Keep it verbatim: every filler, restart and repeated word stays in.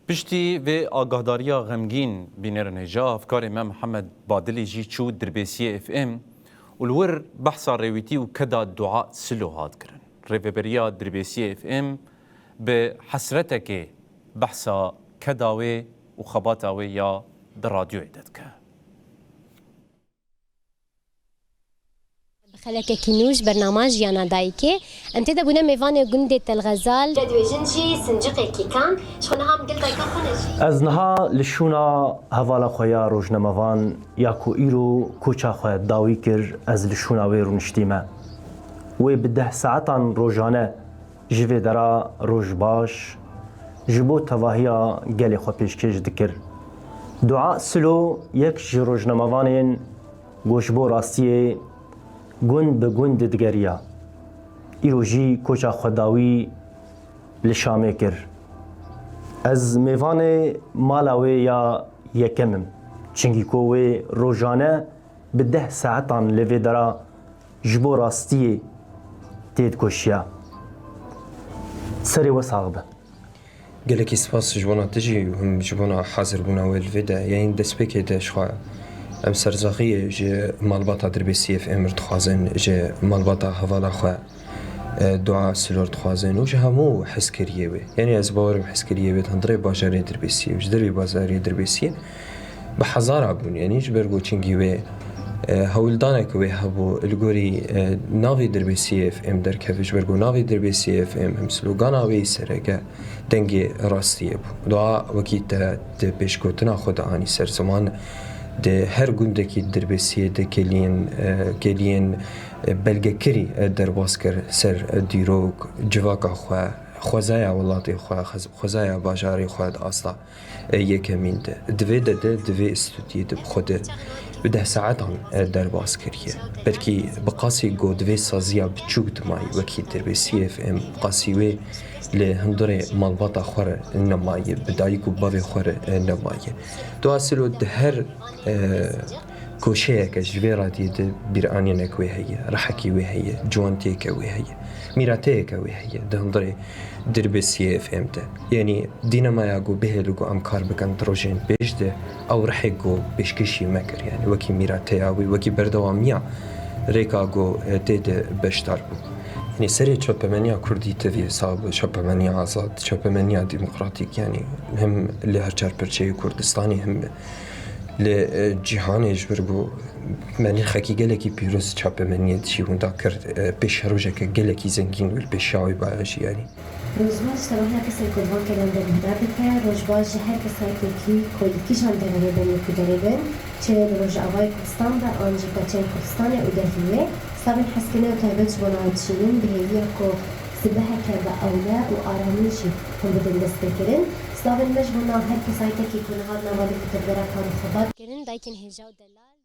Piştî vê agahdariya xemgîn, bînerên hêja, hevkarê me Mihemed Badilî jî çû Dirbêsiyê F M û li wir behsa rêwîtî û keda Dua Silo hat kirin. Rêveberiya Dirbêsiyê F M bi hesretekê behsa keda wê û xebata wê ya di radyoyê de dike. Bi xelekekî nû ji bernama Jiyana Dayikê, em tê de bûne mêvanê gundê Telxezal. Ve dibêjin jî sinciqekî kan, ji xwe niha em gil dayika xwe ne jî. Ez niha li şûna hevala xwe ya rojnamevan ya ku îro koça xwe dawî kir, ez li şûna wê rûniştîme. Wê bi deh saetan rojane ji vê dera Roj Baş ji bo tevahiya gelê xwe pêşkêş dikir. Dua Silo yek ji rojnamevanên ku ji bo rastiyê gund bi gund digeriya. Îro jî koça xwe dawî li Şamê kir. Ez mêvanê mala wê ya yekem im. Çingî ku wê rojane bi deh saetan li vê dera ji bo rastiyê têdikoşiya. Serê we sax be. Gelekî spas ji bona te jî û him ji bona hazir bûna we li vê de. Yanî destpêkê de ji xwe em serzaxiyê ji malbata Dirbêsiyê F M re dixwazin, ji malbata hevala xwe, e, Dua Silor dixwazin û ji hemû hezkiriyê wê. Yanî ez bawerim hezkiriyê wê di hundirê bajarê Dirbêsiyê û ji dervê bajarê Dirbêsiyê bi hezara bûn, yanî ji ber ku çingî wê, e, hewldanek wê hebû, li gorî, e, navê Dirbêsiyê F M derkeve, ji ber ku navê Dirbêsiyê F M him slogana wê sereke dengê rastiyê bû. Dua wekî te di pêşgotina xwe de anî ser ziman, di her gundekî Dirbêsiyê de geliyên, e, geliyên, e, belgekirî, e, derbas kir ser, e, dîrok, civaka xwe, xwezaya welatê xwe, xwez-, xwezaya bajarê xwe di asta e, yekemîn de. Di vê de de, di vê stûdiyê de bi xwe de bi deh saetan, e, derbas kiriye. Belkî bi qasî ku di vê saziya biçûk de mayî, wekî Dirbêsiyê F M, bi qasî wê li hundirê malbata xwe re nemaye, bi dayik û bavê xwe re, e, nemaye. Dua Silo di her, e, koşeyeke ji vê radiyê de bîranînek wê heye, rihekî wê heye, ciwantiyeke wê heye, mîrateyeke wê heye di hundirê Dirbêsiyê F M de. Yanî dînemaya ku bihêlin ku em kar bikin di rojên pêş de, ew rihê ku pêşkêşî me kir. Yanî wekî mîrateya wî, wekî berdewamiya rêka ku, e, tê de beşdar bû. Yanî serê çapemeniya Kurdî T V, sab çapemeniya azad, çapemeniya demokratîk, yanî him li her çar perçeyê Kurdistanê, him li, e, cîhanê, ji ber ku me nirxekî gelekî pîroz çapemeniyê dişî winda kir, e, pêşerojeke gelekî zengîn li pêşiya wî baya jî, yanî. Rojbaş tevahiya kesên ku li van kêlan de guhdar dike, rojbaş ji her kesayetê ku li kîjan deverê bin li ku derê bin, çi li Rojavayê Kurdistan be an jî perçeyên Kurdistanê û dervî wê, silavên hezkirinê û taybet ji bona we dişînin, bi hêviya ku sibeheke bi ewle û aramî jî hûn bidin destpêkirin. Silavên me ji bona her kesayeteke ku niha di nava de dike bi dera kar û xebat kirin, dayikên hêja û delal.